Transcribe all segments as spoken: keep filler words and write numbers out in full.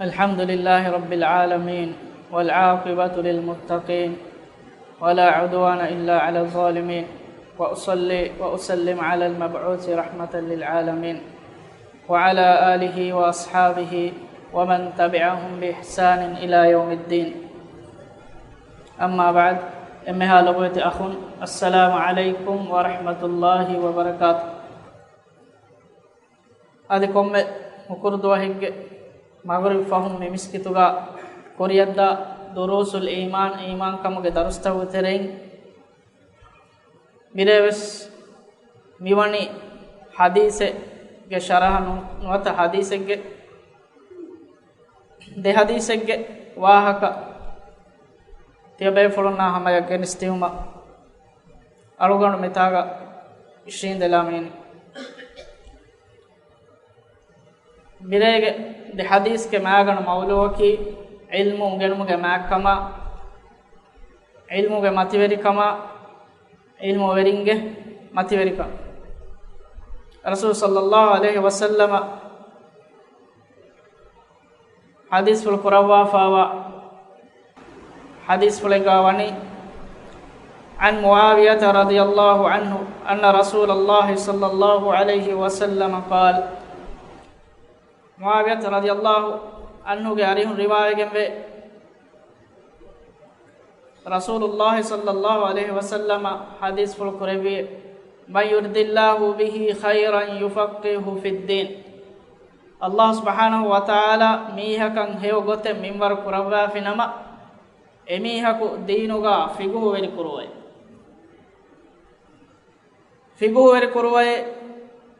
الحمد لله رب العالمين، والعاقبة للمتقين، ولا عدوان إلا على الظالمين، وأصلي وأسلم على المبعوث رحمة للعالمين، وعلى آله وأصحابه ومن تبعهم بإحسان إلى يوم الدين. أما بعد، އެންމެހާ ލޮބުވެތި އަޚުން، السلام عليكم ورحمة الله وبركاته. އަދި ކޮންމެ ހުކުރު ދުވަހެއްގެ މަޣްރިބް ފަހުން މި މިސްކިތުގަ ކުރިޔަށްދާ ދުރޫސުލް އީމާން، އީމާންކަމުގެ ދަރުސްތަކުގެ ތެރެއިން މިރޭވެސް މިވަނީ ޙަދީޘެއްގެ ޝަރަޙަ ނު-، ނުވަތަ ޙަދީޘެއްގެ ދެ ޙަދީޘެއްގެ ވާހަކަ ތިޔަބޭފުޅުންނާ ހަމަޔަށް ގެނެސްދިއުމަށް އަޅުގަނޑު މިތާގަ އިށީނދެލާ މީނީ. މިރޭގެ ދެ ޙަދީޘްގެ މާގަނޑު މައުޟޫޢަކީ ޢިލްމު އުނގެނުމުގެ މާތްކަމާ، ޢިލްމުގެ މަތިވެރިކަމާ، ޢިލްމުވެރިންގެ މަތިވެރިކަން. ރަސޫލު ޞައްލައްލާހު ޢަލައިހި ވަސައްލަމަ ޙަދީޘްފުޅު ކުރައްވާފާވާ ޙަދީޘްފުޅެއްގަ ވަނީ، عن معاوية رضي الله عنه أن رسول الله صلى الله عليه وسلم قال، މުޢާވިޔަތު ރަޟިޔައްލާހު ޢަންހުގެ އަރިހުން ރިވާވެގެންވޭ، ރަސޫލުއްލާހި ޞައްލައްލާހު ޢަލައިހި ވަސައްލަމަ ޙަދީޘްފުޅު ކުރެއްވި، من يرد الله به خيرا يفقهه في الدين. ﷲ ސުބްޙާނަހު ވަތަޢާލާ މީހަކަށް ހެޔޮ ގޮތެއް މިންވަރު ކުރައްވާފި ނަމަ، އެމީހަކު ދީނުގަ ފިޤުހުވެރި ކުރުވައި. ފިޤުހުވެރި ކުރުވައި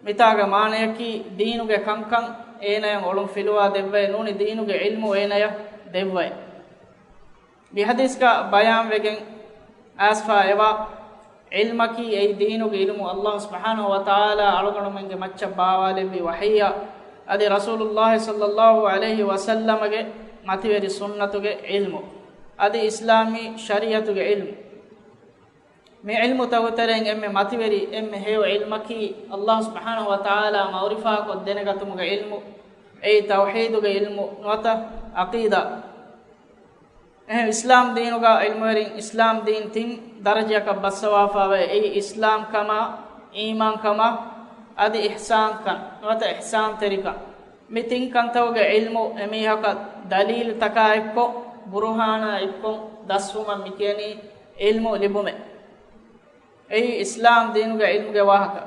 މިތާގެ މާނަޔަކީ، ދީނުގެ ކަންކަން އޭނަޔަށް އޮޅުން ފިލުވާ ދެއްވައި ނޫނީ ދީނުގެ ޢިލްމު އޭނަޔަށް ދެއްވައި. މި ޙަދީޘްގަ ބަޔާންވެގެން އައިސްފާ އެވާ، ޢިލްމަކީ އެއީ ދީނުގެ ޢިލްމު، ﷲ ސުބްޙާނަހު ވަތަޢާލާ އަޅުގަނޑުމެންގެ މައްޗަށް ބާވާލެއްވި ވަޙީއާ، އަދި ރަސޫލުއްލާހި ޞައްލައްލާހު ޢަލައިހި ވަސައްލަމަގެ މަތިވެރި ސުންނަތުގެ ޢިލްމު، އަދި އިސްލާމީ ޝަރީޢަތުގެ ޢިލްމު. މި ޢިލްމުތަކުގެ ތެރެއިން އެންމެ މަތިވެރި، އެންމެ ހެޔޮ ޢިލްމަކީ، ﷲ ސުބްޙާނަހު ވަތަޢާލާ މަޢުރިފާކޮށް ދެނެގަތުމުގެ ޢިލްމު، އެއީ ތައުޙީދުގެ ޢިލްމު ނުވަތަ ޢަޤީދާ. އެހެން އިސްލާމް ދީނުގަ ޢިލްމުވެރިން އިސްލާމް ދީން ތިން ދަރަޖައަކަށް ބައްސަވާފާވޭ، އެއީ އިސްލާމްކަމާ، އީމާންކަމާ، އަދި އިޙްސާންކަން ނުވަތަ އިޙްސާންތެރިކަން. މި ތިން ކަންތަކުގެ ޢިލްމު އެމީހަކަށް ދަލީލުތަކާއެއްކޮށް، ބުރުހާނާ އެއްކޮށް ދަސްވުމަށް މިކިޔަނީ ޢިލްމު ލިބުމޭ. އެއީ އިސްލާމް ދީނުގެ ޢިލްމުގެ ވާހަކަ.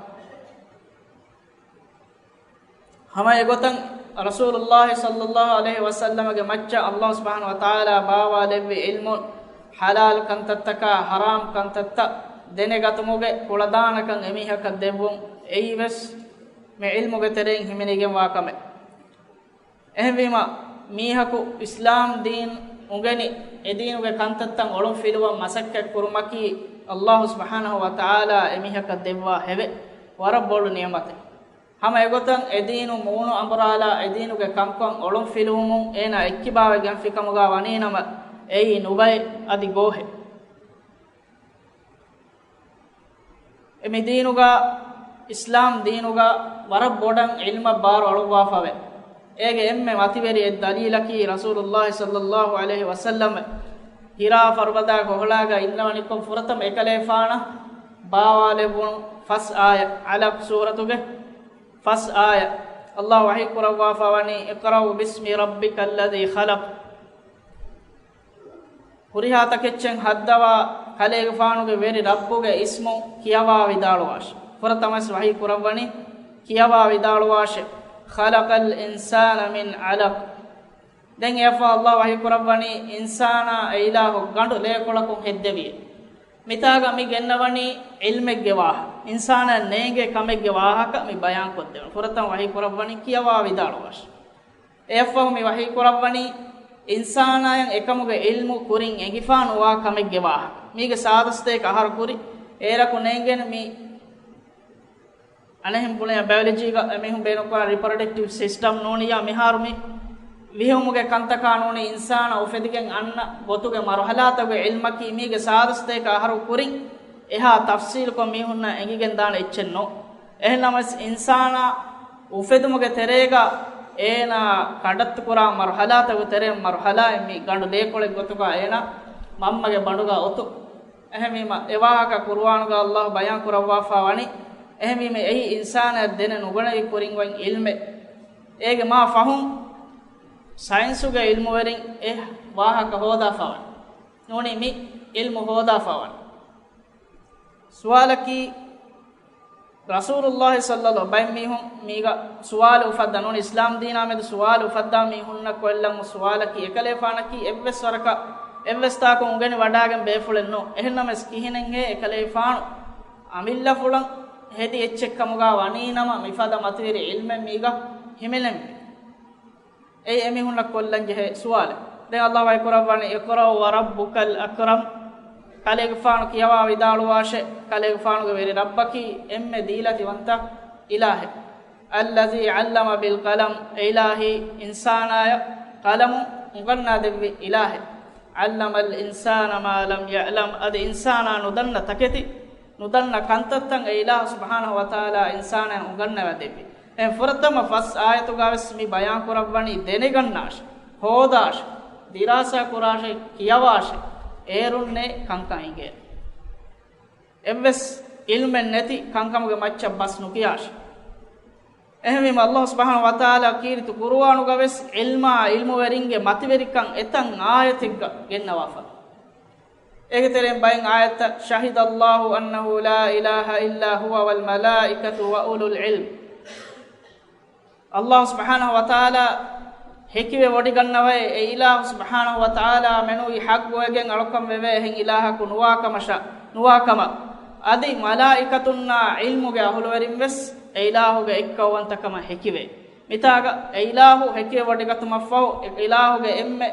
ހަމަ އެގޮތަށް ރަސޫލުއްލާހި ޞައްލައްލާހު ޢަލައިހި ވަސައްލަމަގެ މައްޗަށް ﷲ ސުބްޙާނަހު ވަތަޢާލާ ބާވާލެއްވި ޢިލްމުން، ޙަލާލު ކަންތައްތަކާ ޙަރާމް ކަންތައްތައް ދެނެގަތުމުގެ ކުޅަދާނަކަން އެމީހަކަށް ދެއްވުން، އެއީވެސް މި ޢިލްމުގެ ތެރެއިން ހިމެނިގެންވާ ކަމެއް. އެހެންވީމަ، މީހަކު އިސްލާމް ދީން އުނގެނި، އެދީނުގެ ކަންތައްތައް އޮޅުން ފިލުވަން މަސައްކަތް ކުރުމަކީ، ﷲ ސުބްޙާނަހު ވަތަޢާލާ އެމީހަކަށް ދެއްވާ ހެވެއް، ވަރަށް ބޮޑު ނިޢުމަތެއް. ހަމަ އެގޮތަށް އެދީނު މޫނު އަނބުރާލާ، އެދީނުގެ ކަންކަން އޮޅުން ފިލުވުމުން އޭނާ އެއްކިބާވެގެންފިކަމުގަ ވަނީނަމަ، އެއީ ނުބައެއް އަދި ގޯހެއް. އެ މި ދީނުގަ، އިސްލާމް ދީނުގަ ވަރަށް ބޮޑަށް ޢިލްމަށް ބާރު އަޅުއްވާފަވޭ. އޭގެ އެންމެ މަތިވެރި އެއް ދަލީލަކީ، ރަސޫލުއްލާހި ޞައްލައްލާހު ޢަލައިހި ވަސައްލަމް ހިރާ ފަރުބަދާ ކޮހޮޅާގަ އިންނަވަނިކޮށް، ފުރަތަމަ އެކަލޭފާނަށް ބާވާލެއްވުނު ފަސް އާޔަތް، ޢަލަޤް ސޫރަތުގެ ފަސް އާޔަތް، ﷲ ވަޙީ ކުރައްވާފަވަނީ، اقرأ باسم ربك الذي خلق. ހުރިހާ ތަކެއްޗެއް ހައްދަވާ ކަލޭގެފާނުގެ ވެރި ރައްބުގެ އިސްމުން ކިޔަވާ ވިދާޅުވާށި. ފުރަތަމަސް ވަޙީ ކުރައްވަނީ، ކިޔަވާ ވިދާޅުވާށެ. خلق الإنسان من علق. ދެން އެއަށްފަހު ﷲ ވަޙީ ކުރައްވަނީ، އިންސާނާ އެއިލާހު ގަނޑު ލޭކޮޅަކުން ހެއްދެވިއޭ. މިތާގަ މި ގެންނަވަނީ ޢިލްމެއްގެ ވާހަކަ، އިންސާނާ ނޭނގޭ ކަމެއްގެ ވާހަކަ މި ބަޔާންކޮށްދެވުނު. ފުރަތަމަ ވަޙީ ކުރައްވަނީ، ކިޔަވާ ވިދާޅުވާށި. އެއަށްފަހު މި ވަޙީ ކުރައްވަނީ، އިންސާނާޔަށް އެކަމުގެ ޢިލްމު ކުރިން އެނގިފާ ނުވާ ކަމެއްގެ ވާހަކަ. މީގެ ސާދަސްތޭކަ އަހަރު ކުރި، އޭރަކު ނޭނގޭނެ މި އަނެއްހެން ބުނެ ބަޔޮލޮޖީގަ އެމީހުން ބޭނުންކުރާ ރިޕްރޮޑަކްޓިވް ސިސްޓަމް ނޫނިއްޔާ، މިހާރު މި ވިހެއުމުގެ ކަންތަކާ ނޫނީ އިންސާނާ އުފެދިގެން އަންނަ ގޮތުގެ މަރުޙަލާތަކުގެ ޢިލްމަކީ މީގެ ސާދަސްތޭކަ އަހަރު ކުރިން އެހާ ތަފްސީލުކޮށް މީހުންނަށް އެނގިގެންދާނެ އެއްޗެއް ނޫން. އެހެންނަމަވެސް އިންސާނާ އުފެދުމުގެ ތެރޭގަ އޭނާ ކަނޑައްތުކުރާ މަރުހަލާތަކުގެ ތެރެއިން މަރުހަލާއެއް މި ގަނޑު ދޭކޮޅެއް ގޮތުގަ އޭނާ މަންމަގެ ބަނޑުގަ އޮތު. އެހެންވީމަ، އެ ވާހަކަ ޤުރުއާނުގަ ﷲ ބަޔާން ކުރައްވާފަ ވަނީ. އެހެންވީމަ، އެއީ އިންސާނާ ދެނެއް ނުގަނެވި ކުރިން އޮތް ޢިލްމެއް. އޭގެ މާ ފަހުން ސައިންސުގެ ޢިލްމުވެރިން އެ ވާހަކަ ހޯދާފަ ވަނީ. ނޫނީ މި ޢިލްމު ހޯދާފަ ވަނީ. ސުވާލަކީ، ރަސޫލުﷲ ޞައްލަﷲ ބައެއް މީހުން މީގަ ސުވާލު އުފައްދާ ނޫނީ އިސްލާމް ދީނާ މެދު ސުވާލު އުފައްދާ މީހުންނަށް ކޮށްލަން ސުވާލަކީ އެކަލޭފާނަކީ އެއްވެސް ވަރަކަށް އެއްވެސް ތާކު އުނގެނި ވަޑާގެން ބޭފުޅެއް ނޫން. އެހެންނަމަވެސް ކިހިނެއްހޭ އެކަލޭފާނު އަމިއްލަފުޅަށް ހެދި އެއްޗެއްކަމުގަ ވަނީނަމަ މިފަދަ މަތިވެރި ޢިލްމެއް މީގަ ހިމެނެންވީ. އެއީ އެމީހުންނަށް ކޮށްލަން ޖެހޭ ސުވާލެއް. ދެން ﷲ ވަޙީ ކުރައްވަނީ، اقْرَأْ وَرَبُّكَ الْأَكْرَمُ. ކަލޭގެފާނު ކިޔަވާ ވިދާޅުވާށޭ، ކަލޭގެފާނުގެ ވެރި ރައްބަކީ އެންމެ ދީލަތިވަންތަ އިލާހެއް. الَّذِي عَلَّمَ بِالْقَلَمِ، އެ އިލާހީ އިންސާނާޔަށް ޤަލަމު އުނގަންނާ ދެއްވި އިލާހެއް. عَلَّمَ الْإِنسَانَ مَا لَمْ يَعْلَمْ، އަދި އިންސާނާ ނުދަންނަ ތަކެތި، ނުދަންނަ ކަންތައްތައް އެ އިލާހު ސުބްޙާނަހު ވަތަޢާލާ އިންސާނާއަށް އުނގަންނަވާ ދެއްވި. އެ ފުރަތަމަ ފަސް އާޔަތުގަވެސް މި ބަޔާން ކުރައްވަނީ ދެނެގަންނާށޭ، ހޯދާށޭ، ދިރާސާ ކުރާށޭ، ކިޔަވާށޭ، އޭރުންނޭ ކަންކަން އިނގޭނެ. އެއްވެސް ޢިލްމެއް ނެތި ކަންކަމުގެ މައްޗަށް ބަސް ނުކިޔާށޭ. އެހެންވީމަ، ﷲ ސުބްޙާނަހު ވަތަޢާލާ ކީރިތި ޤުރުއާނުގަވެސް ޢިލްމާ ޢިލްމުވެރިންގެ މަތިވެރިކަން އެތައް އާޔަތެއްގަ ގެންނަވާފަ. އޭގެ ތެރެއިން ބައެއް އާޔަތްތައް، شَهِدَ اللَّهُ أَنَّهُ لَا إِلَٰهَ إِلَّا هُوَ وَالْمَلَائِكَةُ وَأُولُو الْعِلْمِ. ﷲ ސުބްޙާނަހު ވަތަޢާލާ ހެކިވެ ވޮޑިގަންނަވައޭ، އެ އިލާހު ސުބްޙާނަހު ވަތަޢާލާ މެނުވީ ޙައްޤުވެގެން އަޅުކަން ވެވޭ އެހެން އިލާހަކު ނުވާކަމަށާ، ނުވާކަމަށް. އަދި މަލާއިކަތުންނާ ޢިލްމުގެ އަހުލުވެރިން ވެސް އެ އިލާހުގެ އެއްކައުވަންތަކަމަށް ހެކިވޭ. މިތާގަ އެ އިލާހު ހެކިވެ ވޮޑިގަތުމަށްފަހު، އެ އިލާހުގެ އެންމެ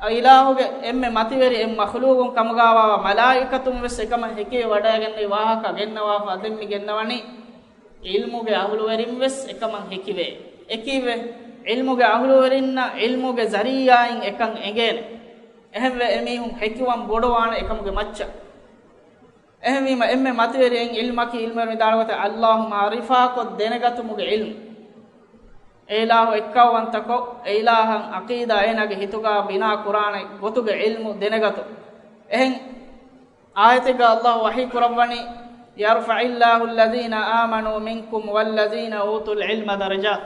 އެ އިލާހުގެ އެންމެ މަތިވެރި އެއް މަޚްލޫގުން ކަމުގާވާ މަލާއިކަތުން ވެސް އެކަމަށް ހެކިވެ ވަޑައިގެންނެވި ވާހަކަ ގެންނަވާފަ. ދެން މި ގެންނަވަނީ ޢިލްމުގެ އަހުލުވެރިން ވެސް އެކަމަށް ހެކިވޭ. އެކީވެ، ޢިލްމުގެ އަހުލުވެރިންނަށް ޢިލްމުގެ ޒަރީޢާއިން އެކަން އެނގޭނެ. އެހެންވެ، އެމީހުން ހެކިވަން ބޮޑުވާނެ އެކަމުގެ މައްޗަށް. އެހެންވީމަ، އެންމެ މަތިވެރި ޢިލްމަކީ ޢިލްމުވެރިން ވިދާޅުވަތަ ﷲ މަޢުރިފާކޮށް ދެނެގަތުމުގެ ޢިލްމު. އެ އިލާހު އެއްކައުވަންތަކޮށް، އެ އިލާހަށް ޢަޤީދާ އޭނާގެ ހިތުގާ ބިނާ ކުރާނެ ގޮތުގެ ޢިލްމު ދެނެގަތު. އެހެން އާޔަތެއްގަ ﷲ ވަޙީ ކުރައްވަނީ، يَرْفَعِ اللَّهُ الَّذِينَ آمَنُوا مِنكُمْ وَالَّذِينَ أُوتُوا الْعِلْمَ دَرَجَاتٍ.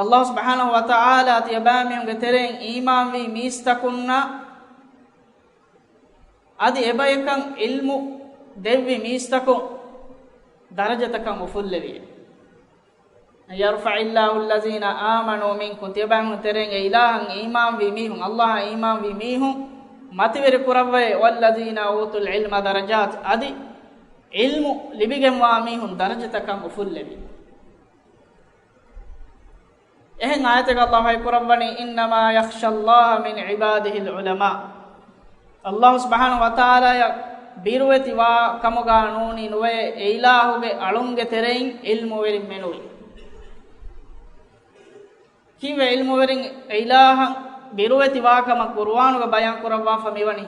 ﷲ ސުބްޙާނަހު ވަތަޢާލާ ތިޔަބައިމީހުންގެ ތެރެއިން އީމާންވީ މީސްތަކުންނާ އަދި އެބަޔަކަށް ޢިލްމު ދެއްވި މީސްތަކުން ދަރަޖަތަކަށް އުފުއްލެވިއޭ. يَرْفَعِ اللَّهُ الَّذِينَ آمَنُوا مِنكُمْ، ތިޔަބައިމީހުން ތެރެއިން އެ އިލާހަށް އީމާންވި މީހުން، ﷲ އަށް އީމާންވި މީހުން މަތިވެރި ކުރައްވައޭ، وَالَّذِينَ أُوتُوا الْعِلْمَ دَرَجَاتٍ، އަދި ޢިލްމު ލިބިގެންވާ މީހުން ދަރަޖަތަކަށް އުފުއްލެވި. އެހެން އާޔަތެއްގަ ﷲ ވަޙީ ކުރައްވަނީ، إِنَّمَا يَخْشَى اللَّهَ مِنْ عِبَادِهِ الْعُلَمَاءُ. ﷲ ސުބްޙާނަހު ވަތަޢާލާއަށް ބިރުވެތިވާ ކަމުގާ ނޫނީ ނުވެ، އެ އިލާހުގެ އަޅުންގެ ތެރެއިން ޢިލްމުވެރިން މެނުވީ. ކީއްވެ ޢިލްމުވެރިން އެ އިލާހަށް ބިރުވެތިވާ ކަމަށް ޤުރުއާނުގަ ބަޔާން ކުރައްވާފަ މިވަނީ؟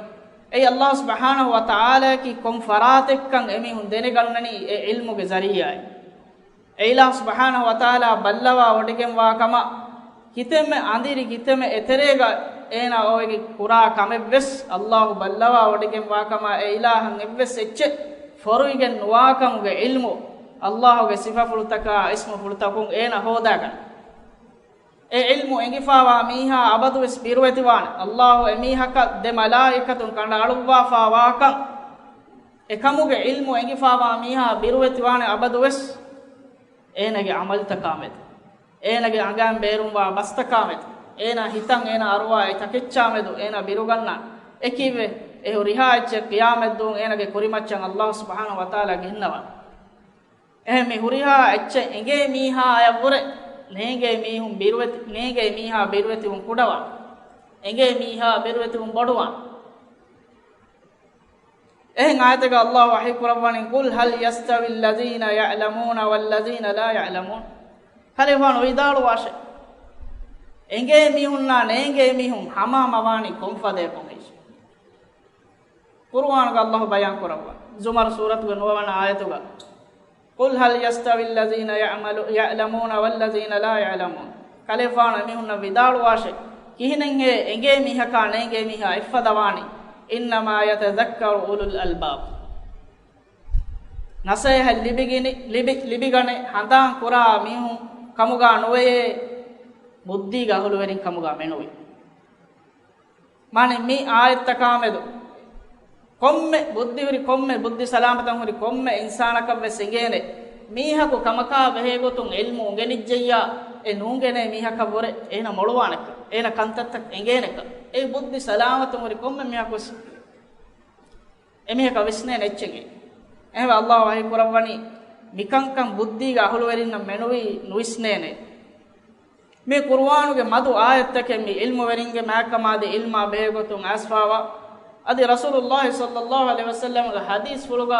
އެއީ ﷲ ސުބްޙާނަހު ވަތަޢާލާއަކީ ކޮން ފަރާތެއްކަން އެމީހުން ދެނެގަންނަނީ އެ ޢިލްމުގެ ޒަރީޢާއިން. އެ އިލާހު ސުބްޙާނަހު ވަތަޢާލާ ބައްލަވާ ވޮޑިގެންވާ ކަމަށް ކިތަންމެ އަނދިރި ކިތަންމެ އެތެރޭގަ އޭނާ އޮވެގެން ކުރާ ކަމެއްވެސް ﷲ ބައްލަވާ ވޮޑިގެންވާ ކަމަށް އެ އިލާހަށް އެއްވެސް އެއްޗެއް ފޮރުވިގެން ނުވާކަމުގެ ޢިލްމު، ﷲގެ ސިފަފުޅުތަކާ އިސްމުފުޅުތަކުން އޭނާ ހޯދާގަންނަ. އެ ޢިލްމު އެނގިފާވާ މީހާ އަބަދުވެސް ބިރުވެތިވާނެ. ﷲ އެމީހަކަށް ދެ މަލާއިކަތުން ކަނޑައަޅުއްވާފާވާކަން، އެކަމުގެ ޢިލްމު އެނގިފާވާ މީހާ ބިރުވެތިވާނެ އަބަދުވެސް. އޭނާގެ ޢަމަލުތަކާމެދު، އޭނާގެ އަނގައިން ބޭރުންވާ ބަސްތަކާމެދު، އޭނާ ހިތަށް އޭނާ އަރުވާ އެ ތަކެއްޗާމެދު އޭނާ ބިރުގަންނާނެ. އެކީއްވެ؟ އެ ހުރިހާ އެއްޗެއް ޤިޔާމަތްދުވަހު އޭނާގެ ކުރިމައްޗަށް ﷲ ސުބްޙާނަހު ވަތަޢާލާ ގެންނަވާނެ. އެހެން މި ހުރިހާ އެއްޗެއް އެނގޭ މީހާއަށްވުރެ ނޭނގޭ މީހުން ބިރުވެތި، ނޭނގޭ މީހާ ބިރުވެތިވުން ކުޑަވާނެ. އެނގޭ މީހާ ބިރުވެތިވުން ބޮޑުވާނެ. އެހެން އާޔަތެއްގަ ﷲ ވަޙީ ކުރައްވަނީ، قُلْ هَلْ يَسْتَوِي الَّذِينَ يَعْلَمُونَ وَالَّذِينَ لَا يَعْلَمُونَ. ކަލޭފާނު ވިދާޅުވާށޭ، އެނގޭ މީހުންނާ ނޭނގޭ މީހުން ހަމަހަމަވާނީ ކޮންފަދަޔަކުން ހެއްޔޭ؟ ޤުރުއާނުގަ ﷲ ބަޔާން ކުރައްވާ، ޒުމަރު ސޫރަތުގެ ނުވަވަނަ އާޔަތުގަ، قل هل يستوي الذين يعلمون والذين لا يعلمون. ކަލޭފާނު އެމީހުންނަށް ވިދާޅުވާށޭ، ކިހިނެއްހޭ އެނގޭ މީހަކާ ނޭނގޭ މީހާ އެއްފަދަ ވާނީ؟ إنما يتذكر أولو الألباب. ނަސޭހަތް ލިބިގިނި، ލިބި، ލިބިގަނެ ހަނދާން ކުރާ މީހުން ކަމުގާ ނުވެޔޭ، ބުއްދީގެ އަހުލުވެރިން ކަމުގާ މެނުވީ. މާނަ މި އާޔަތްތަކާމެދު ކޮންމެ ބުއްދި ހުރި، ކޮންމެ ބުއްދި ސަލާމަތަށް ހުރި ކޮންމެ އިންސާނަކަށް ވެސް އެނގޭނެ، މީހަކު ކަމަކާ ބެހޭގޮތުން ޢިލްމު އުނގެނިއްޖެއްޔާ، އެ ނޫނގެނޭ މީހަކަށްވުރެ އޭނަ މޮޅުވާނެކަން، އޭނަ ކަންތައްތައް އެނގޭނެކަން. އެ ބުއްދި ސަލާމަތުން ހުރި ކޮންމެ މީހަކު ވެސް އެމީހަކަށް ވިސްނޭނެ އެއްޗެއް. އެހެންވެ، ﷲ ވަޙީ ކުރައްވަނީ މިކަންކަން ބުއްދީގެ އަހުލުވެރިންނަށް މެނުވީ ނުވިސްނޭނެ. މި ޤުރުއާނުގެ މަދު އާޔަތްތަކެއް މި ޢިލްމުވެރިންގެ މާތްކަމާ އަދި ޢިލްމާ ބެހޭގޮތުން އައިސްފާވާ، އަދި ރަސޫލުﷲ ޞައްލަﷲ ޢަލައިހި ވަސައްލަމްގެ ޙަދީޘްފުޅުގަ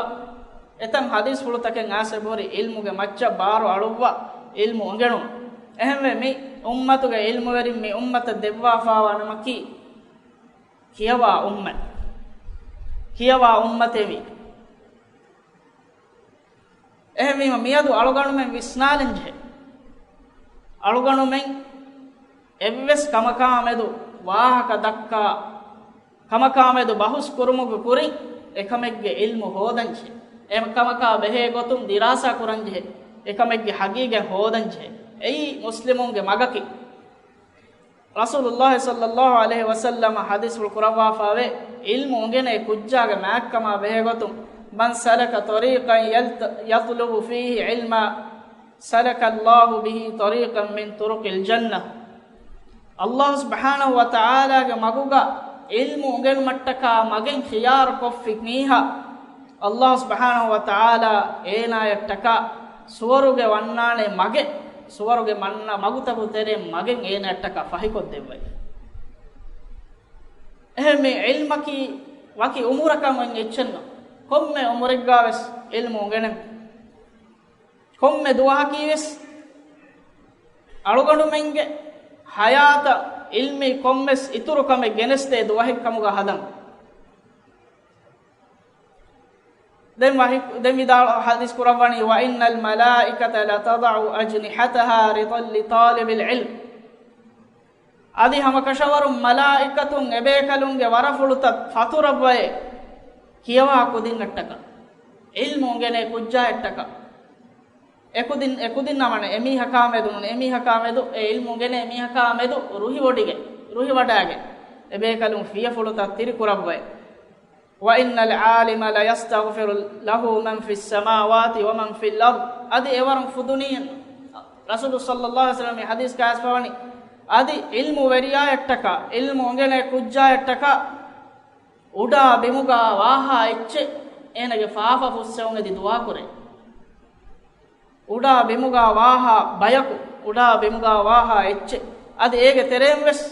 އެތަން ޙަދީޘްފުޅުތަކެއް އައިސް އެބަހުރި ޢިލްމުގެ މައްޗަށް ބާރު އަޅުއްވާ ޢިލްމު އުނގެނުން. އެހެންވެ، މި އުއްމަތުގެ ޢިލްމުވެރިން މި އުއްމަތަށް ދެއްވާފާވާ ނަމަކީ ކިޔަވާ އުއްމަތް، ކިޔަވާ އުއްމަތެވި. އެހެންވީމަ، މިއަދު އަޅުގަނޑުމެން ވިސްނާލަންޖެހޭ. އަޅުގަނޑުމެން އެއްވެސް ކަމަކާމެދު ވާހަކަ ދައްކާ، ކަމަކާމެދު ބަހުސް ކުރުމުގެ ކުރިން އެކަމެއްގެ ޢިލްމު ހޯދަންޖެހޭ. އެ ކަމަކާ ބެހޭ ގޮތުން ދިރާސާ ކުރަންޖެހޭ. އެކަމެއްގެ ޙަޤީޤަތް ހޯދަންޖެހޭ. އެއީ މުސްލިމުންގެ މަގަކީ. ރަސޫލުﷲ ޞައްލަﷲ ޢަލައިހި ވަސައްލަމަ ޙަދީޘްފުޅު ކުރައްވާފައިވޭ، ޢިލްމު އުނގެނޭ ކުއްޖާގެ މާތްކަމާ ބެހޭގޮތުން، من سلك طريقا يلت-، يطلب فيه علما سلك الله به طريقا من طرق الجنة. ﷲ ސުބްޙާނަހޫ ވަތަޢާލާގެ މަގުގަ ޢިލްމު އުނގެނުމަށްޓަކާ މަގެއް ޚިޔާރު ކޮށްފި މީހާ، ﷲ ސުބްޙާނަހޫ ވަތަޢާލާ އޭނާޔަށްޓަކާ ސުވަރުގެ ވަންނާނެ މަގެއް، ސުވަރުގެ މަންނަ މަގުތަކު ތެރެއިން މަގެއް އޭނާޔަށްޓަކާ ފަހިކޮށްދެއްވައި. އެހެން މި ޢިލްމަކީ ވަކި އުމުރަކަށް އޮތް އެއްޗެއްނު. ކޮންމެ އުމުރެއްގާ ވެސް ޢިލްމު އުނގެނެން. ކޮންމެ ދުވަހަކީ ވެސް އަޅުގަނޑުމެންގެ ޙަޔާތަށް ޢިލްމީ ކޮންމެސް އިތުރު ކަމެއް ގެނެސްދޭ ދުވަހެއް ކަމުގަ ހަދަން. ދެން ވަޙީ، ދެން ވިދާޅު ޙަދީޘް ކުރައްވަނީ، وإن الملائكة لتضع أجنحتها رضا لطالب العلم. އަދި ހަމަކަށަވަރުން މަލާއިކަތުން އެބޭކަލުންގެ ވަރަފުޅުތައް ފަތުރައްވައޭ ކިޔަވާ ކުދިންނަށްޓަކާ، ޢިލްމު އުނގެނޭ ކުއްޖާއަށްޓަކާ. އެކުދިން، އެކުދިންނަމަނެ އެމީހަކާމެދު ނޫން، އެމީހަކާމެދު، އެ ޢިލްމު އުނގެނޭ މީހަކާމެދު ރުހިވޮޑިގެން، ރުހިވަޑައިގެން އެބޭކަލުން ފިޔަފުޅުތައް ތިރިކުރައްވައޭ. وإن العالم ليستغفر له من في السماوات ومن في الأرض. އަދި އެވަރުން ފުދުނީ، ރަސޫލު ޞައްލަﷲ ޢަލައިހި ވަސައްލަމަ މި ޙަދީޘްގައި އައިސްފަވަނީ، އަދި ޢިލްމުވެރިޔާއަށްޓަކާ، ޢިލްމު އުނގެނޭ ކުއްޖާއަށްޓަކާ، އުޑާ ބިމުގާ ވާހާ އެއްޗެއް އޭނަގެ ފާފަ ފުއްސެވުން އެދި ދުޢާ ކުރޭ. އުޑާ ބިމުގާ ވާހާ ބަޔަކު، އުޑާ ބިމުގާ ވާހާ އެއްޗެއް. އަދި އޭގެ ތެރެއިން ވެސް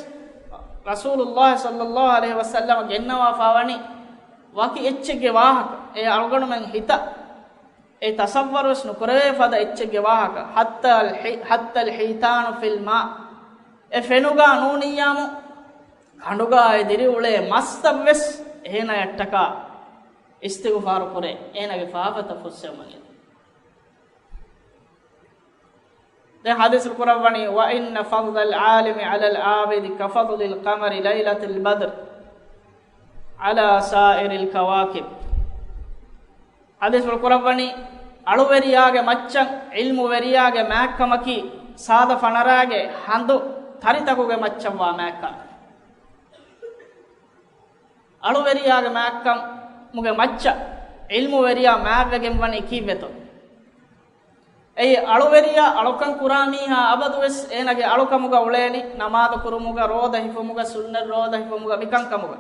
ރަސޫލުﷲ ޞައްލަﷲ ޢަލައިހި ވަސައްލަމަ ގެންނަވާފާވަނީ ވަކި އެއްޗެއްގެ ވާހަކަ. އެ އަޅުގަނޑުމެން ހިތަށް އެ ތަޞައްވަރުވެސް ނުކުރެވޭ ފަދަ އެއްޗެއްގެ ވާހަކަ. حتى الح-، حتى الحيتان في الماء. އެ ފެނުގާ ނޫނިއްޔާމު ކަނޑުގާ އެ ދިރިއުޅޭ މައްސަށްވެސް އޭނަޔަށްޓަކާ އިސްތިޣުފާރު ކުރޭ، އޭނަގެ ފާފަތައް ފުއްސެވުމަށް. ދެން ޙަދީޘް ކުރައްވަނީ، وإن فضل العالم على العابد كفضل القمر ليلة البدر على سائر الكواكب. ޙަދީޘްފުޅު ކުރައްވަނީ، އަޅުވެރިޔާގެ މައްޗަށް ޢިލްމުވެރިޔާގެ މާތްކަމަކީ ސާދަ ފަނަރާގެ ހަނދު ތަރިތަކުގެ މައްޗަށްވާ މާތްކަން. އަޅުވެރިޔާގެ މާތްކަމުގެ މައްޗަށް ޢިލްމުވެރިޔާ މާތްވެގެންވަނީ ކީއްވެތޯ؟ އެއީ، އަޅުވެރިޔާ އަޅުކަން ކުރާ މީހާ އަބަދުވެސް އޭނަގެ އަޅުކަމުގަ އުޅޭނީ، ނަމާދު ކުރުމުގަ، ރޯދަ ހިފުމުގަ، ސުންނަތް ރޯދަ ހިފުމުގަ، މިކަންކަމުގަ.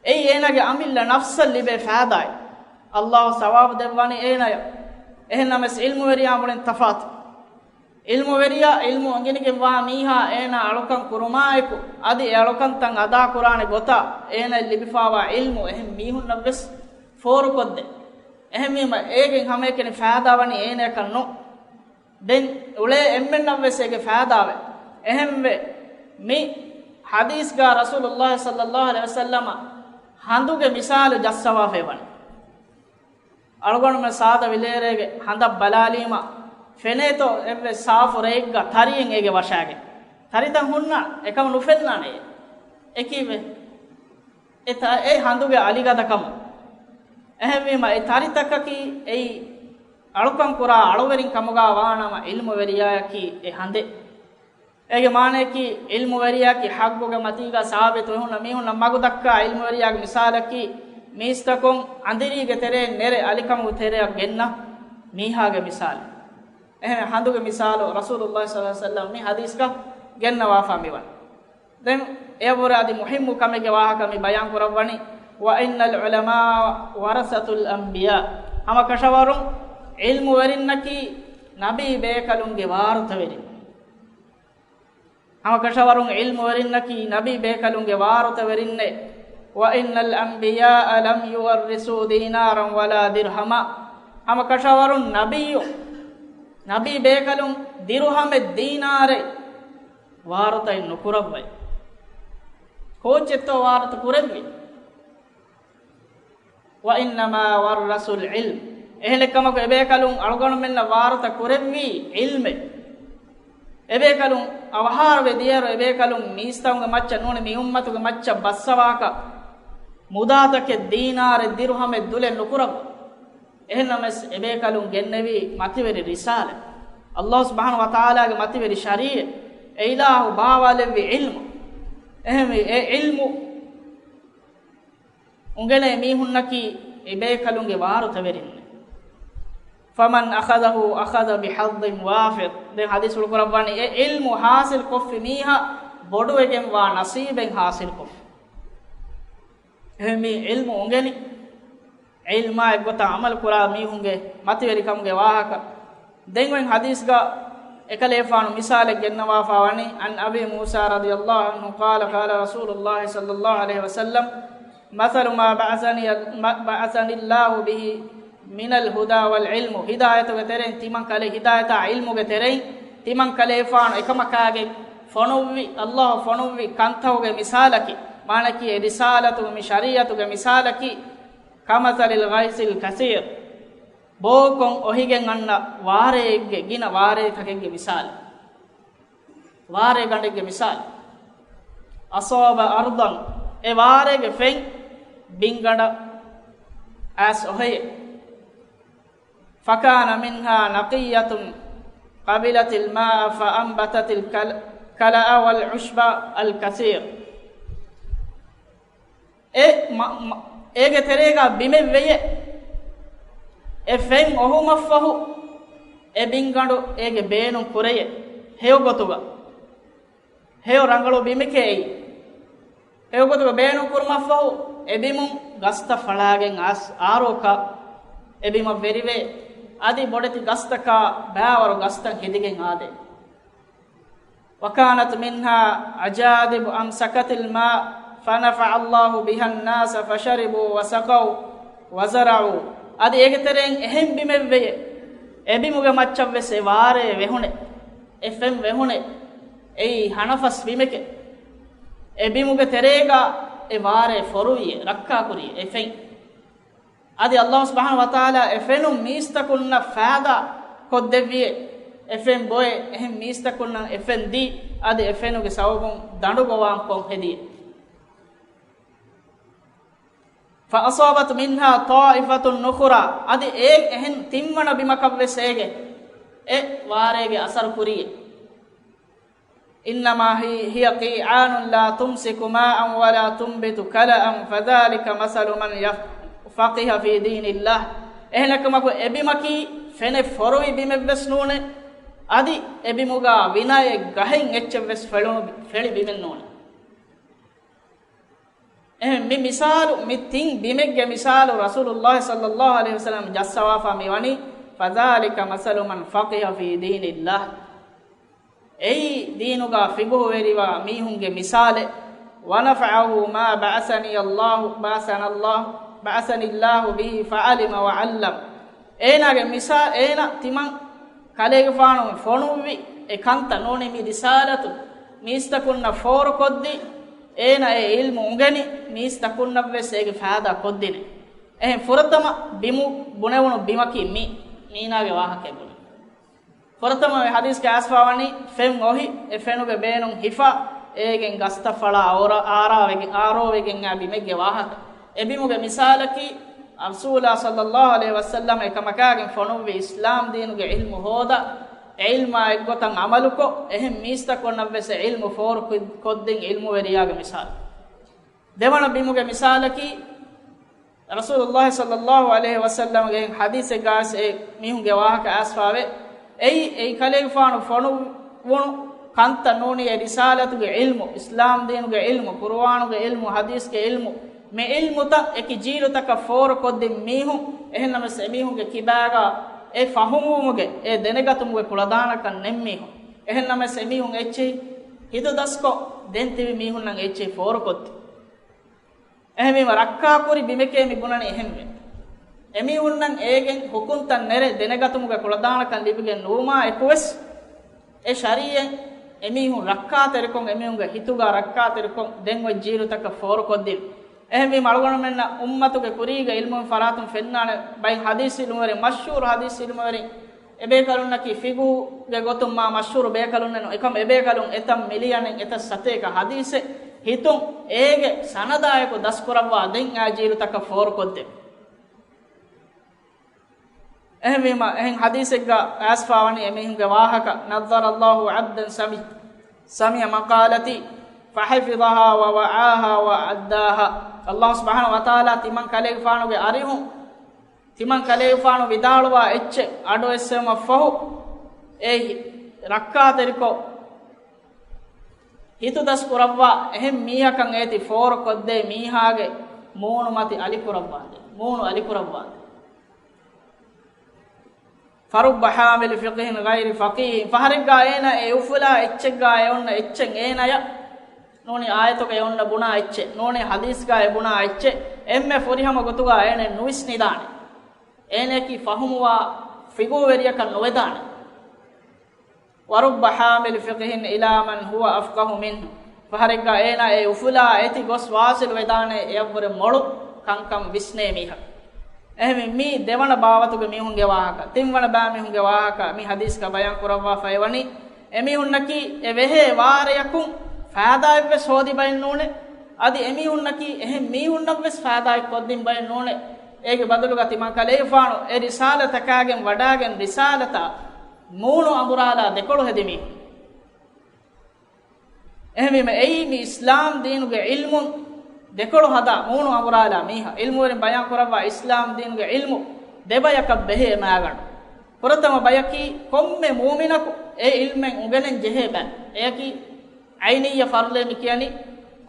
އެއީ އޭނަގެ އަމިއްލަ ނަފްސަށް ލިބޭ ފައިދާއެއް. ﷲ ސަވާބު ދެއްވަނީ އޭނަޔަށް. އެހެންނަމަވެސް ޢިލްމުވެރިޔާ މުޅިން ތަފާތު. ޢިލްމުވެރިޔާ، ޢިލްމު އެނގިގެންވާ މީހާ އޭނާ އަޅުކަން ކުރުމާއެކު، އަދި އެ އަޅުކަންތައް އަދާކުރާނެ ގޮތާ އޭނައަށް ލިބިފާވާ ޢިލްމު އެހެން މީހުންނަށްވެސް ފޯރުކޮށްދޭ. އެހެންވީމަ، އޭގެން ހަމައެކަނި ފައިދާވަނީ އޭނަޔަކަށް ނޫން. ދެން އުޅޭ އެންމެންނަށްވެސް އޭގެ ފައިދާވޭ. އެހެންވެ، މި ޙަދީޘްގާ ރަސޫލުﷲ ޞައްލަﷲ ޢަލައިހި ވަސައްލަމަ ހަނދުގެ މިސާލު ޖައްސަވާފައިވަނީ. އަޅުގަނޑުމެން ސާދަ ވިލޭރޭގެ ހަނދަށް ބަލާލީމަ، ފެނޭތޯ އެއްވެސް ސާފު ރެއެއްގަ ތަރިއެއް އޭގެ ވަށާގެން؟ ތަރިތައް ހުންނާނެ، އެކަމަށް ނުފެންނާނެ. އެކީވެ؟ އެ ތަ-، އެ ހަނދުގެ އަލިގަދަކަމު. އެހެންވީމަ، އެ ތަރިތަކަކީ އެއީ އަޅުކަން ކުރާ އަޅުވެރިން ކަމުގަ ވާނަމަ، ޢިލްމުވެރިޔާއަކީ އެ ހަނދެއް. އޭގެ މާނަޔަކީ، ޢިލްމުވެރިޔާއަކީ ޙައްޤުގެ މަތީގަ ސާބިތު ހުންނަ މީހުންނަށް މަގު ދައްކާ ޢިލްމުވެރިޔާގެ މިސާލަކީ، މީސްތަކުން އަނދިރީގެ ތެރެއިން ނެރެ އަލިކަމުގެ ތެރެއަށް ގެންނަ މީހާގެ މިސާލު. އެހެން ހަނދުގެ މިސާލު ރަސޫލުﷲ ޞައްލަﷲ ޢަލައިހި ވަސައްލަމް މި ޙަދީޘްގަ ގެންނަވާފާ މިވަނީ. ދެން އެއަށްވުރެ އަދި މުހިއްމު ކަމެއްގެ ވާހަކަ މި ބަޔާން ކުރައްވަނީ، "وإن العلماء ورثة الأنبياء." ހަމަ ކަށަވަރުން ޢިލްމުވެރިންނަކީ ނަބީ ބޭކަލުންގެ ވާރުތަވެރިން. ހަމަ ކަށަވަރުން ޢިލްމުވެރިންނަކީ ނަބީ ބޭކަލުންގެ ވާރުތަވެރިންނޭ. "وإن الأنبياء لم يورثوا دينارا ولا درهما." ހަމަ ކަށަވަރުން ނަބިއްޔު، ނަބީ ބޭކަލުން ދިރުހަމެއް ދީނާރެއް ވާރުތައެއް ނުކުރައްވައި. ކޯއްޗެއްތޯ ވާރުތަ ކުރެއްވީ؟ "وإنما ورثوا العلم." އެހެނެއްކަމަކު އެބޭކަލުން އަޅުގަނޑުމެންނަށް ވާރުތަ ކުރެއްވީ ޢިލްމެއް. އެބޭކަލުން އަވަހާރަވެ ދިޔައިރު އެބޭކަލުން މީސްތަކުންގެ މައްޗަށް ނޫނީ މި އުއްމަތުގެ މައްޗަށް ބައްސަވާކަށް މުދާތަކެއް ދީނާރެއް ދިރުހަމެއް ދުލެއް ނުކުރައްވާ. އެހެންނަމަވެސް އެބޭކަލުން ގެންނެވީ މަތިވެރި ރިސާލަތް، ﷲ ސުބްޙާނަހޫ ވަތަޢާލާގެ މަތިވެރި ޝަރީޢަތް، އެ އިލާހު ބާވާލެއްވި ޢިލްމު. އެހެންވެ އެ ޢިލްމު އުނގެނޭ މީހުންނަކީ އެބޭކަލުންގެ ވާރުތަވެރިންނޭ. "فمن أخذه أخذ بحظ وافر." ދެން ޙަދީޘްފުޅު ކުރައްވަނީ، އެ ޢިލްމު ޙާޞިލް ކޮށްފި މީހާ ބޮޑުވެގެންވާ ނަޞީބެއް ޙާޞިލް ކޮށްފި. އެހެން މި ޢިލްމު އުނގެނި، ޢިލްމާ އެއްގޮތަށް ޢަމަލު ކުރާ މީހުންގެ މަތިވެރިކަމުގެ ވާހަކަ. ދެން އޮތް ޙަދީޘްގަ އެކަލޭފާނު މިސާލެއް ގެންނަވާފާ ވަނީ، عن أبي موسى رضي الله عنه قال قال رسول الله صلى الله عليه وسلم، "مثل ما بعثني، ما بعثني الله به من الهدى والعلم." ހިދާޔަތުގެ ތެރެއިން ތިމަން ކަލޭ، ހިދާޔަތާ ޢިލްމުގެ ތެރެއިން ތިމަން ކަލޭފާނު އެކަމަކާގެ ފޮނުއްވި، ﷲ ފޮނުއްވި ކަންތަކުގެ މިސާލަކީ، މާނައަކީ އެ ރިސާލަތުގެ މި ޝަރީޢަތުގެ މިސާލަކީ، كمثل الغيث الكثير، ބޯކޮށް އޮހިގެން އަންނަ ވާރޭގެ، ގިނަ ވާރޭތަކެއްގެ މިސާލު. ވާރޭގަނޑެއްގެ މިސާލު. أصاب أرضا، އެ ވާރޭގެ ފެން ބިންގަނޑަށް އައިސް އޮހެއެވެ. فكان منها نقية قبلت الماء فأنبتت الكلأ والعشب الكثير. އެ މަ-، މަ-، އޭގެ ތެރޭގަ ބިމެއް ވެޔެ. އެ ފެން އޮހުމަށްފަހު އެ ބިންގަނޑު އޭގެ ބޭނުން ކުރެޔެ. ހެޔޮ ގޮތުގަ. ހެޔޮ ރަނގަޅު ބިމެކޭ އެއީ. ހެޔޮ ގޮތުގަ ބޭނުން ކުރުމަށްފަހު އެ ބިމުން ގަސްތައް ފަޅާގެން އައިސް އާރޯކަށް އެ ބިމަށް ވެރިވެ، އަދި ބޮޑެތި ގަސްތަކާ ބައިވަރު ގަސްތައް ހެދިގެން އާދޭ. وكانت منها أجادب أمسكت الماء فنفع الله بها الناس فشربوا وسقوا وزرعوا. އަދި އޭގެ ތެރެއިން އެހެން ބިމެއް ވެޔެ. އެ ބިމުގެ މައްޗަށްވެސް އެ ވާރޭ ވެހުނެ. އެ ފެން ވެހުނެ. އެއީ ހަނަފަސް ބިމެކެ. އެ ބިމުގެ ތެރޭގަ އެ ވާރޭ ފޮރުވިއެ، ރައްކާކުރިއެ އެ ފެން. އަދި ﷲ ސުބްޙާނަހޫ ވަތަޢާލާ އެ ފެނުން މީސްތަކުންނަށް ފައިދާ ކޮށްދެއްވިއެ، އެ ފެން ބޮއެ އެހެން މީސްތަކުންނަށް އެ ފެން ދީ، އަދި އެ ފެނުގެ ސަބަބުން ދަނޑު ގޮވާން ކޮށް ހެދިއެ. فأصابت منها طائفة أخرى، އަދި އެ އެހެން ތިންވަނަ ބިމަކަށްވެސް އޭގެ އެ ވާރޭގެ އަސަރު ކުރިއެ. إنما هي، هي قيعان لا تمسك ماء ولا تنبت كلأ فذلك مثل من يف-، فقه في دين الله. އެހެނެއްކަމަކު އެ ބިމަކީ ފެނެއް ފޮރުވި ބިމެއްވެސް ނޫނޭ، އަދި އެ ބިމުގަ ވިނައެއް ގަހެއް އެއްޗެއްވެސް ފެޅުނު، ފެޅި ބިމެއް ނޫނޭ. އެހެން މި މިސާލު، މި ތިން ބިމެއްގެ މިސާލު ރަސޫލުﷲ ޞައްލަﷲ ޢަލައިހި ވަސައްލަމަ ޖައްސަވާފަ މިވަނީ، فذلك مثل من فقه في دين الله. އެއީ ދީނުގަ ފިޤުހުވެރިވާ މީހުންގެ މިސާލެއް، ونفعه ما بعثني الله، بعثنا الله، بعثني الله به فعلم وعلم. އޭނާގެ މިސާ، އޭނަ ތިމަން ކަލޭގެފާނު ފޮނުއްވި އެ ކަންތައް ނޫނީ މި ރިސާލަތު މީސްތަކުންނަށް ފޯރުކޮށްދީ، އޭނަ އެ ޢިލްމު އުނގެނި މީސްތަކުންނަށްވެސް އޭގެ ފައިދާ ކޮށްދިނެ. އެހެން ފުރަތަމަ ބިމު ބުނެވުނު ބިމަކީ މި، މީނާގެ ވާހަކައެއް ބުނެ. ފުރަތަމަ އެ ހަދީސްގެ އައިސްފާވަނީ ފެން އޮހި، އެ ފެނުގެ ބޭނުން ހިފާ، އޭގެން ގަސްތައް ފަޅާ އޯރާ-، އާރާވެގެން، އާރޯވެގެން އާ ބިމެއްގެ ވާހަކަ. އެ ބިމުގެ މިސާލަކީ، ރަސޫލާ ޞައްލައްލާހު ޢަލައިހި ވަސައްލަމް އެކަމަކާގެން ފޮނުއްވި އިސްލާމް ދީނުގެ ޢިލްމު ހޯދާ، އެ ޢިލްމާ އެއްގޮތަށް ޢަމަލުކޮށް، އެހެން މީސްތަކުންނަށްވެސް އެ ޢިލްމު ފޯރު ކު-، ކޮށްދިން ޢިލްމުވެރިޔާގެ މިސާލު. ދެވަނަ ބިމުގެ މިސާލަކީ، ރަސޫލުﷲ ޞައްލައްލާހު ޢަލައިހި ވަސައްލަމްގެ ޙަދީޘެއްގައި އެ މީހުންގެ ވާހަކަ އައިސްފާވޭ. އެއީ، އެއީ ކަލޭގެފާނު ފޮނުވުނު ކަންތައް ނޫނީ އެ ރިސާލަތުގެ ޢިލްމު، އިސްލާމް ދީނުގެ ޢިލްމު، ޤުރުއާނުގެ ޢިލްމު، ޙަދީޘްގެ ޢިލްމު، މި ޢިލްމުތައް އެކި ޖީލުތަކަށް ފޯރުކޮށްދިން މީހުން. އެހެންނަމަވެސް އެމީހުންގެ ކިބާގަ އެ ފަހުމުވުމުގެ، އެ ދެނެގަތުމުގެ ކުޅަދާނަކަން ނެތް މީހުން. އެހެންނަމަވެސް އެމީހުން އެއްޗެހި ހިތުދަސްކޮށް، ދެން ތިބި މީހުންނަށް އެއްޗެހި ފޯރުކޮށްދިން. އެހެންވީމަ، ރައްކާކުރި ބިމެކޭ މި ބުނަނީ އެހެންވެ. އެމީހުންނަށް އޭގެން ޙުކުމްތައް ނެރެ ދެނެގަތުމުގެ ކުޅަދާނަކަން ލިބިގެން ނުވުމާ އެކުވެސް، އެ ޝަރީޢަތް އެމީހުން ރައްކާތެރިކޮށް، އެމީހުންގެ ހިތުގަ ރައްކާތެރިކޮށް، ދެން އޮތް ޖީލުތަކަށް ފޯރުކޮށްދިން. އެހެންވީމަ، އަޅުގަނޑުމެންނަށް އުއްމަތުގެ ކުރީގެ ޢިލްމުން ފަރާތުން ފެންނާނެ ބައެއް ޙަދީޘް ޢިލްމުވެރިން، މަޝްހޫރު ޙަދީޘް ޢިލްމުވެރިން، އެބޭކަލުންނަކީ ފިޤުހުގެ ގޮތުން މާ މަޝްހޫރު ބޭކަލުންނެއް ނޫން. އެކަމް އެބޭކަލުން އެތައް މިލިޔަނެއް އެތައް ސަތޭކަ ޙަދީޘެއް ހިތުން އޭގެ ސަނަދާއެކު ދަސްކުރައްވާ ދެން އާ ޖީލުތަކަށް ފޯރުކޮށްދެ. އެހެންވީމަ، އެހެން ޙަދީޘެއްގަ އައިސްފާވަނީ އެމީހުންގެ ވާހަކަ، نضر الله عبدا سمع، سمع مقالتي فحفظها ووعاها وأداها. ﷲ ސުބްޙާނަހޫ ވަތަޢާލާ ތިމަން ކަލޭގެފާނުގެ އަރިހުން ތިމަން ކަލޭގެފާނު ވިދާޅުވާ އެއްޗެއް އަޑުއެއްސެވުމަށްފަހު، އެ ރައްކާތެރިކޮށް، ހިތުދަސް ކުރައްވާ އެހެން މީހަކަށް އޭތި ފޯރު ކޮށްދޭ މީހާގެ މޫނުމަތި އަލިކުރައްވާނދޭ، މޫނު އަލިކުރައްވާނދޭ. فرب حامل فقه غير فقيه، ފަހަރެއްގާ އޭނަ އެ އުފުލާ އެއްޗެއްގާ އެ އޮންނަ އެއްޗެއް އޭނަޔަށް ނޫނީ އާޔަތުގައި އޮންނަ ބުނާ އެއްޗެއް، ނޫނީ ޙަދީޘްގައި ބުނާ އެއްޗެއް، އެންމެ ފުރިހަމަ ގޮތުގަ އޭނަ ނުވިސްނިދާނެ. އޭނައަކީ ފަހުމުވާ ފިޤުހުވެރިޔަކަށް ނުވެދާނެ. ورب حامل فقه إلى من هو أفقه منه، ފަހަރެއްގަ އޭނަ އެ އުފުލާ އޭތި ގޮސް ވާސިލު ވެދާނެ އެޔަށްވުރެ މޮޅު ކަންކަން ވިސްނޭ މީހަކަށް. އެހެންވެ، މީ ދެވަނަ ބާވަތުގެ މީހުންގެ ވާހަކަ. ތިންވަނަ ބައިމީހުންގެ ވާހަކަ މި ޙަދީޘްގަ ބަޔާން ކުރައްވާފައި ވަނީ، އެމީހުންނަކީ އެ ވެހޭ ވާރެޔަކުން ފައިދާއެއްވެސް ހޯދި ބައެއް ނޫނޭ. އަދި އެމީހުންނަކީ އެހެން މީހުންނަށްވެސް ފައިދާއެއް ކޮށްދިން ބައެއް ނޫނޭ. އޭގެ ބަދަލުގަ ތިމަން ކަލޭގެފާނު އެ ރިސާލަތަކާގެން ވަޑާގެން ރިސާލަތާ މޫނު އަނބުރާލާ ދެކޮޅު ހެދި މީހުން. އެހެންވީމަ، އެއީ މި އިސްލާމް ދީނުގެ ޢިލްމުން ދެކޮޅު ހަދާ މޫނު އަނބުރާލާ މީހާ. ޢިލްމުވެރިން ބަޔާން ކުރައްވާ އިސްލާމް ދީނުގެ ޢިލްމު ދެބަޔަކަށް ބެހޭ މާގަނޑު. ފުރަތަމަ ބަޔަކީ ކޮންމެ މޫމިނަކު އެ ޢިލްމެއް އުނގެނެން ޖެހޭ ބައެއް. އެއަކީ ޢައިނިއްޔަ ފަރުޟޭ މި ކިޔަނީ،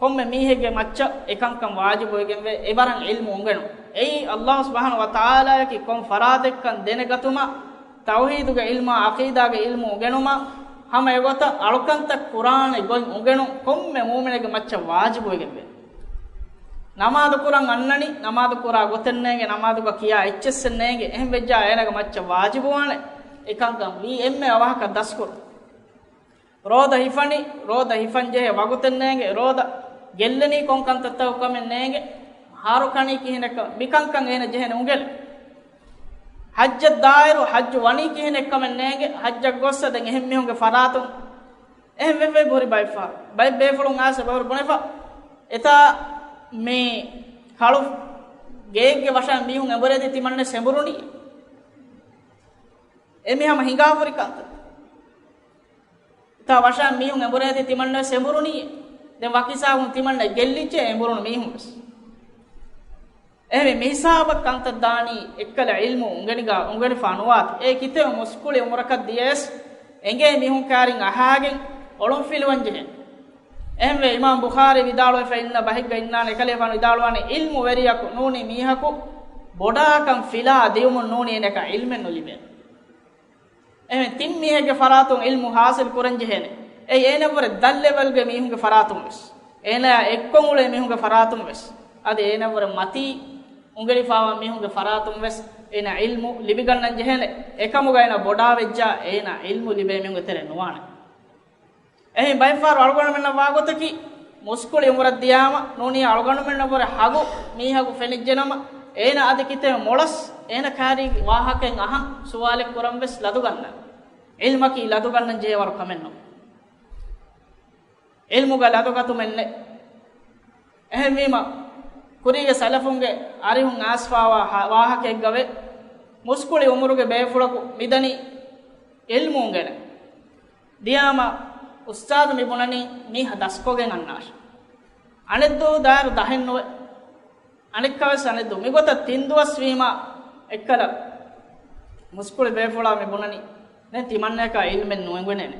ކޮންމެ މީހެއްގެ މައްޗަށް އެކަންކަން ވާޖިބުވެގެންވޭ، އެވަރަށް ޢިލްމު އުނގެނުން. އެއީ ﷲ ސުބްޙާނަހޫ ވަތަޢާލާއަކީ ކޮން ފަރާތެއްކަން ދެނެގަތުމަށް، ތައުޙީދުގެ ޢިލްމާ، ޢަޤީދާގެ ޢިލްމު އުނގެނުމަށް، ހަމަ އެގޮތަށް އަޅުކަންތައް ކުރާނެ ގޮތް އުނގެނުން ކޮންމެ މޫމިނެއްގެ މައްޗަށް ވާޖިބުވެގެންވޭ. ނަމާދު ކުރަން އަންނަނީ، ނަމާދު ކުރާ ގޮތެއް ނޭނގެ، ނަމާދުގަ ކިޔާ އެއްޗެއްސެއް ނޭނގެ، އެހެން ވެއްޖާ އޭނަގެ މައްޗަށް ވާޖިބުވާނެ އެކަންކަން ވީ އެންމެ އަވަހަކަށް ދަސްކުރުން. ރޯދަ ހިފަނީ، ރޯދަ ހިފަން ޖެހޭ ވަގުތެއް ނޭނގެ، ރޯދަ ގެއްލެނީ ކޮން ކަންތައްތަކުން ކަމެއް ނޭނގެ، ހަރު ކަނީ ކިހިނެއްކަ، މިކަންކަން އޭނަ ޖެހޭނެ އުނގެން. ޙައްޖަށް ދާއިރު ޙައްޖު ވަނީ ކިހިނެއްކަމެއް ނޭނގެ، ޙައްޖަށް ގޮއްސަ ދެން އެހެން މީހުންގެ ފަރާތުން އެހެން ވެއްވެ ބުރި ބައެއްފަހަރު. ބައެއް ބޭފުޅުން އާސެ ބަހުރު ބުނެފަ، އެތާ މި ކަޅު ގެއެއްގެ ވަށަށް މީހުން އެނބުރޭތީ ތިމަންނެ ސެނބުރުނީ. އެ މި ހަމަ ހިނގާފުރި ކަންތައް. އެތާ ވަށަށް މީހުން އެނބުރޭތީ ތިމަންނަ ސެނބުރުނީ. ދެން ވަކިސާގުން ތިމަންނަ ގެއްލިއްޖެ އެނބުރުނު މީހުން ވެސް. އެހެންވެ މިހިސާބަށް ކަންތައް ދާނީ އެއްކަލަ ޢިލްމު އުނގެނިގާ އުނގެނިފާ ނުވާތި. އޭ ކިތައް މުސްކުޅި ޢުމުރަކަށް ދިޔަޔަސް އެނގޭ މީހުން ކާރިން އަހާގެން އޮޅުން ފިލުވަން ޖެހޭ. އެހެންވެ އިމާމް ބުޚާރީ ވިދާޅުވެފަ އިންނަ ބަހެއްގަ އިންނާނެ އެކަލޭފާނު ވިދާޅުވާނެ ޢިލްމު ވެރިޔަކު ނޫނީ މީހަކު ބޮޑާކަން ފިލާ ދިޔުމުން ނޫނީ އޭނަކަށް ޢިލްމެއް ނުލިބޭނެ. އެހެން ތިން މީހެއްގެ ފަރާތުން ޢިލްމު ޙާޞިލް ކުރަން ޖެހޭނެ. އެއީ އޭނަ ވުރެ ދަށް ލެވެލްގެ މީހުންގެ ފަރާތުން ވެސް. އޭނަޔާ އެއްކޮށް އުޅޭ މީހުންގެ ފަރާތުން ވެސް. އަދި އޭނަ ވުރެ މަތީ އުނގެނިފާވާ މީހުންގެ ފަރާތުން ވެސް އޭނަ ޢިލްމު ލިބިގަންނަން ޖެހޭނެ. އެކަމުގަ އޭނަ ބޮޑާވެއްޖާ އޭނަ ޢިލްމު ލިބޭ މީހުންގެ ތެރެއިން ނުވާނެ. އެހެން ބައެއްފަހަރު އަޅުގަނޑުމެންނަށް ވާގޮތަކީ، މުސްކުޅި އުމުރަށް ދިޔާމަ ނޫނީ އަޅުގަނޑުމެންނަށްވުރެ ހަގު މީހަކު ފެނިއްޖެނަމަ، އޭނަ އަދި ކިތައް މޮޅަސް އޭނަ ކާރީ ވާހަކައެއް އަހަން ސުވާލެއް ކުރަން ވެސް ލަދުގަންނަން. ޢިލްމަކީ ލަދުގަންނަން ޖެހޭ ވަރު ކަމެއް ނޫން. ޢިލްމުގަ ލަދުގަތުމެއް ނެތް. އެހެންވީމަ، ކުރީގެ ސަލަފުންގެ އަރިހުން އާސްފާވާ ހަ-، ވާހަކައެއްގަވޭ، މުސްކުޅި ޢުމުރުގެ ބޭފުޅަކު މިދަނީ ޢިލްމު އުނގެނެ. ދިޔާމަ އުސްތާޛު މި ބުނަނީ މީހާ ދަސްކޮށްގެން އަންނާށޭ. އަނެއްދޫ ދާއިރު ދަހެއް ނުވޭ. އަނެއްކާވެސް އަނެއްދޫ. މިގޮތަށް ތިން ދުވަސް ވީމަ އެއްކަލަ މުސްކުޅި ބޭފުޅާ މި ބުނަނީ، ދެން ތިމަންނަޔަކަށް ޢިލްމެއް ނުއެނގެނޭނެ.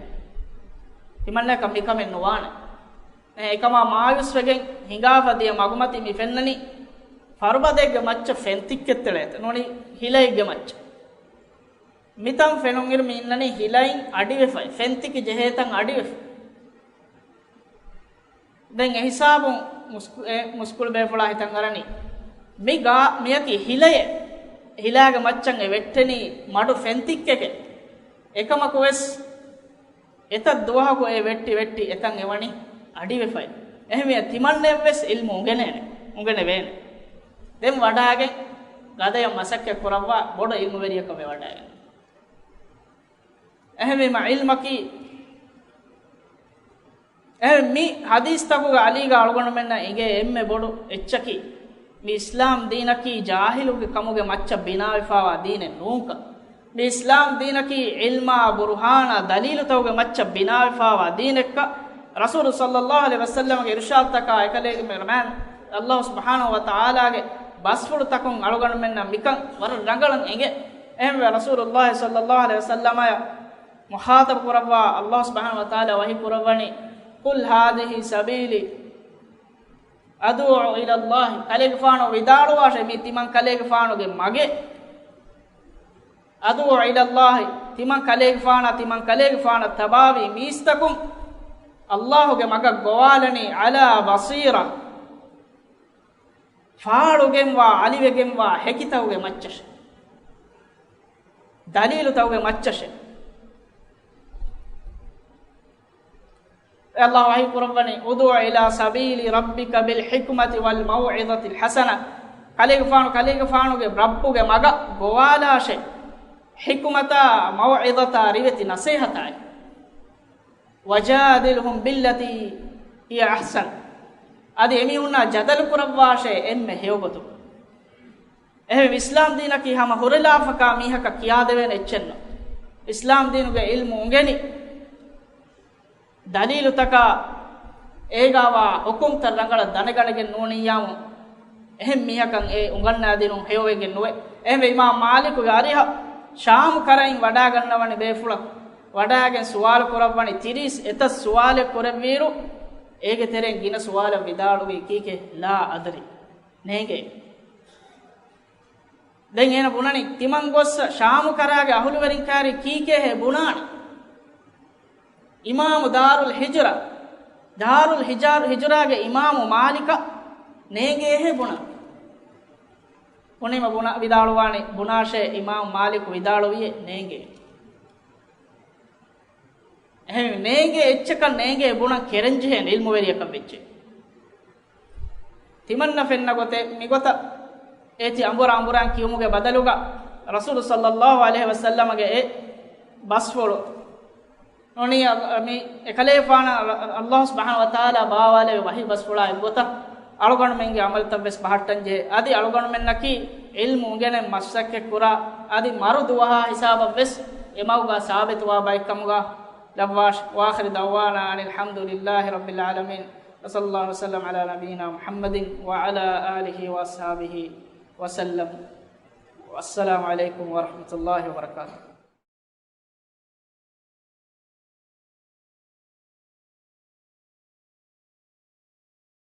ތިމަންނަޔަކަށް މިކަމެއް ނުވާނެ. އެކަމާ މާޔޫސްވެގެން ހިނގާފަ ދިޔަ މަގުމަތީ މި ފެންނަނީ ފަރުބަދައެއްގެ މައްޗަށް ފެންތިއްކެއް ތެޅޭތަ ނޫނީ ހިލައެއްގެ މައްޗަށް. މިތަން ފެނުންއިރު މި އިންނަނީ ހިލައިން އަޑިވެފައި، ފެންތިކި ޖެހޭތަން އަޑިވެފަ. ދެން އެހިސާބުން މުސްކު-، އެ މުސްކުޅި ބޭފުޅާ ހިތަށް އަރަނީ، މި ގާ މިޔަކީ ހިލައެއް، ހިލާގެ މައްޗަށް އެ ވެއްޓެނީ މަޑު ފެންތިއްކެކޭ. އެކަމަކުވެސް އެތައް ދުވަހަކު އެ ވެއްޓި ވެއްޓި އެތަން އެވަނީ އަޑިވެފައި. އެހެންވެ ތިމަންނައަށްވެސް ޢިލްމު އުނގެނޭނެ، އުނގެނެވޭނެ. ދެން ވަޑާގެން ގަދަޔަށް މަސައްކަތް ކުރައްވާ ބޮޑު ޢިލްމުވެރިޔަކަށް ވެވަޑައިގެން. އެހެންވީމަ ޢިލްމަކީ، އެހެން މި ޙަދީޘްތަކުގަ ޢަލީގަ އަޅުގަނޑުމެންނަށް އެނގޭ އެންމެ ބޮޑު އެއްޗަކީ، މި އިސްލާމް ދީނަކީ ޖާހިލުގެ ކަމުގެ މައްޗަށް ބިނާވެފާވާ ދީނެއް ނޫންކަން. މި އިސްލާމް ދީނަކީ ޢިލްމާ ބުރުހާނާ ދަލީލުތަކުގެ މައްޗަށް ބިނާވެފާވާ ދީނެއްކަން. ރަސޫލު ޞައްލައްލާހު ޢަލައިހި ވަސައްލަމަގެ އިރުޝާދުތަކާ އެކަލޭގެ މެ-، މެ-، ﷲ ސުބްޙާނަހު ވަތަޢާލާގެ ބަސްފުޅުތަކުން އަޅުގަނޑުމެންނަށް މިކަން ވަރަށް ރަނގަޅަށް އެނގޭ. އެހެންވެ ރަސޫލުﷲ ޞައްލައްލާހު ޢަލައިހި ވަސައްލަމަޔަށް މުޚާޠަބު ކުރައްވާ ﷲ ސުބްޙާނަހު ވަތަޢާލާ ވަޙީ ކުރައްވަނީ، "قل هذه سبيلي أدعو إلى الله." ކަލޭގެފާނު ވިދާޅުވާށޭ، މީ ތިމަން ކަލޭގެފާނުގެ މަގެއް. "أدعو إلى الله." ތިމަން ކަލޭގެފާނާ، ތިމަން ކަލޭގެފާނަށް ތަބާވީ މީސްތަކުން ﷲގެ މަގަށް ގޮވާލަނީ، "على بصيرة." ފާޅުގެންވާ، އަލިވެގެންވާ ހެކިތަކުގެ މައްޗަށެ. ދަލީލުތަކުގެ މައްޗަށެ. ﷲ ވަޙީ ކުރައްވަނީ، "ادْعُ إِلَىٰ سَبِيلِ رَبِّكَ بِالْحِكْمَةِ وَالْمَوْعِظَةِ الْحَسَنَةِ." ކަލޭގެފާނު، ކަލޭގެފާނުގެ ރައްބުގެ މަގަށް ގޮވާލާށޭ، ޙިކުމަތާ، މައުޢިޒަތާ، ރިވެތި ނަޞޭޙަތާއި. "وَجَادِلْهُمْ بِالَّتِي هِيَ أَحْسَنُ." އަދި އެމީހުންނާ ޖަދަލު ކުރައްވާށޭ އެންމެ ހެޔޮގޮތުން. އެހެން އިސްލާމް ދީނަކީ ހަމަ ހުރިލާފަކާ މީހަކަށް ކިޔާދެވޭނެ އެއްޗެއްނު. އިސްލާމް ދީނުގެ ޢިލްމު އުނގެނި، ދަލީލުތަކާ އޭގާވާ ޙުކުމްތައް ރަނގަޅަށް ދަނެގަނެގެން ނޫނިއްޔާމު، އެހެން މީހަކަށް އެ އުނގަންނާދިނުން ހެޔޮވެގެން ނުވޭ. އެހެންވެ އިމާމް މާލިކުގެ އަރިހަށް ޝާމު ކަރައިން ވަޑާގަންނަވަނި ބޭފުޅަކު ވަޑާގެން ސުވާލު ކުރައްވަނި ތިރީސް އެތައް ސުވާލެއް ކުރެއްވިއިރު، އޭގެ ތެރެއިން ގިނަ ސުވާލަށް ވިދާޅުވީ ކީކޭ؟ "لا أدري." ނޭނގޭ. ދެން އޭނަ ބުނަނީ، ތިމަން ގޮއްސަ ޝާމު ކަރާގެ އަހުލުވެރިން ކާރި ކީކޭހޭ ބުނާނެ؟ އިމާމު ދާރުލް ހިޖުރާ، ދާރުލް ހިޖާރު، ހިޖުރާގެ އިމާމު މާލިކަށް ނޭނގޭހޭ ބުނާ؟ ބުނީމަ ބުނާ، ވިދާޅުވާނެ، ބުނާށޭ، އިމާމު މާލިކު ވިދާޅުވިއޭ ނޭނގޭ. އެހެން ނޭނގޭ އެއްޗަކަށް ނޭނގޭ ބުނަން ކެރެންޖެހޭނެ ޢިލްމުވެރިޔަކަށް ވެއްޖެ. ތިމަންނަ ފެންނަ ގޮތެއް މިގޮތަށް އޭތި އަނބުރާ އަނބުރާން ކިޔުމުގެ ބަދަލުގަ ރަސޫލު ޞައްލައްލާހު ޢަލައިހި ވަސައްލަމަގެ އެ ބަސްފުޅު ނޫނީ މި އެކަލޭފާނަށް ﷲ ސުބްޙާނަހު ވަތަޢާލާ ބާވާލެވި ވަޙީ ބަސްފުޅާ އެއްގޮތަށް އަޅުގަނޑުމެންގެ ޢަމަލުތައް ވެސް ބަހައްޓަންޖެހޭ. އަދި އަޅުގަނޑުމެންނަކީ ޢިލްމު އުނގެނެން މަސައްކަތް ކުރާ، އަދި މަރު ދުވަހާ ހިސާބަށް ވެސް އެ މަގުގަ ސާބިތުވާ ބައެއްކަމުގަ ލައްވާށި. وآخر دعوانا أن الحمد لله رب العالمين، وصلى الله وسلم على نبينا محمد وعلى آله وأصحابه وسلم. والسلام عليكم ورحمة الله وبركاته.